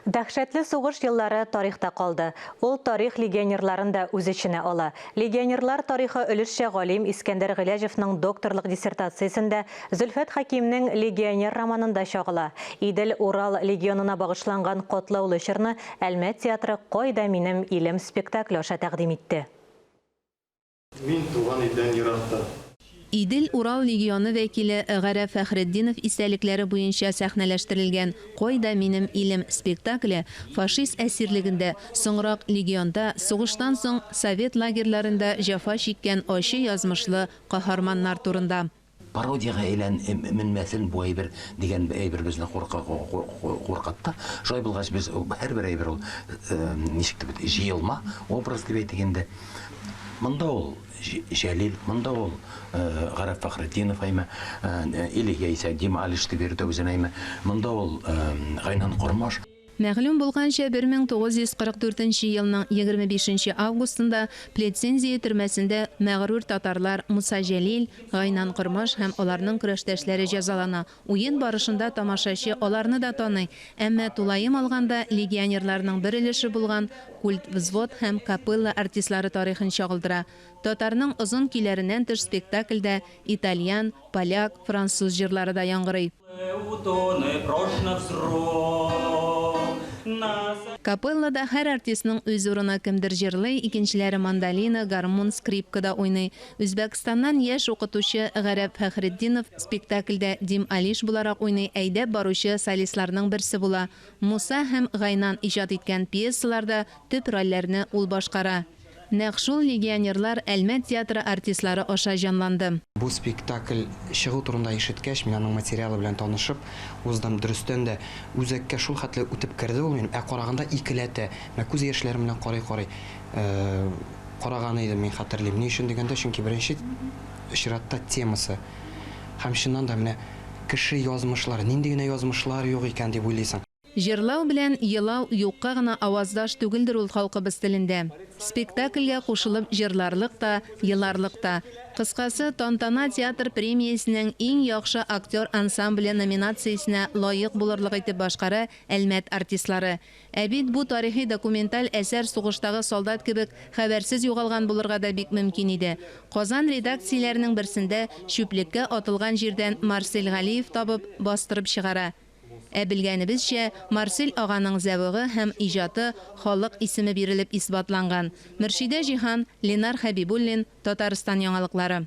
Дәһшәтле сугыш еллары тарихта калды. Ул тарих легионерларын да үз эченә ала. Легионерлар тарихы өлешчә галим Искәндәр Гыйләҗевның докторлык диссертациясендә, Зөлфәт Хәкимнең Легионер романында чагыла. Идел-Урал легионына багышланган катлаулы чорны Әлмәт театры Кайда минем илем спектакле аша тәкъдим итте. Мин туган илдән еракта. Идел-Урал легионы вәкиле Гарәф Фәхретдинов истәлекләре буенча сәхнәләштерелгән Кайда минем илем спектакле фашист әсирлегендә, соңрак легионда, сугыштан соң совет лагерьларында җәфа чиккән ачы язмышлы каһарманнар турында. Пародиягә әйлән менмәсен бу әйбер дигән әйбер безне куркытты. Шулай булгач, без һәрбер әйбер ул ничек дип җыелма образ дип әйтик инде. Монда ул Җәлил, монда ул Гарәф Фәхретдинов әйме, или яисә Дима Алиш дип йөртә үзен әйме, монда ул Гайнан Кормаш. Мәгълүм булганча, 1944 нче елның 25 нче августында Плетцензие төрмәсендә мәгърур татарлар Муса Җәлил, Гайнан Кормаш һәм аларның көрәштәшләре җәзалана. Уен барышында тамашачы аларны да таный, әмма тулаем алганда легионерларның бер өлеше булган культвзвод һәм капелла артистлары тарихын чагылдыра. Татарның озын көйләреннән тыш спектакльдә итальян, поляк, француз җырлары да яңгырый. Капеллада һәр артистның үз урыны, кемдер җырлый, икенчеләре мандолина, гармун, скрипкада уйный. Үзбәкстаннан яшь укытучы Гарәп Фәхретдинов спектакльдә Дим Алиш буларак уйный, әйдәп баручы солистларның берсе була. Муса һәм Гайнан иҗат иткән пьесаларда төп рольләрне ул башкара. Нәкъ шул легионерлар Әлмәт театры артистлары аша җанланды. Бу спектакль чыгу турында ишеткәч, мин аның материалы белән танышып уздым. Дөрестән дә, үзәккә шул хәтле үтеп керде ул минем. Ә караганда икеләтә. Менә күз яшьләрем белән карый-карый караган идем, мин хәтерлим. Ни өчен дигәндә, чөнки беренче чиратта темасы. Һәм чыннан да менә кеше язмышлары, нинди генә язмышлар юк икән дип уйлыйсың. Җырлау белән елау юкка гына аваздаш түгелдер ул халкыбыз телендә. Спектакльгә кушылып җырларлык та, еларлык та. Кыскасы, Тантана театр премиясенең Иң яхшы актер ансамбле номинациясенә лаек булырлык итеп башкара Әлмәт артистлары. Ә бит бу тарихи документаль әсәр сугыштагы солдат кебек хәбәрсез югалган булырга да бик мөмкин иде. Казан редакцияләренең берсендә чүплеккә атылган җирдән Марсель Галиев табып, бастырып чыгара. Ә белгәнебезчә, Марсель аганың зәвыгы һәм иҗаты халык исеме бирелеп исбатланган. Мөршидә Җиһан, Ленар Хәбибуллин, Татарстан яңалыклары.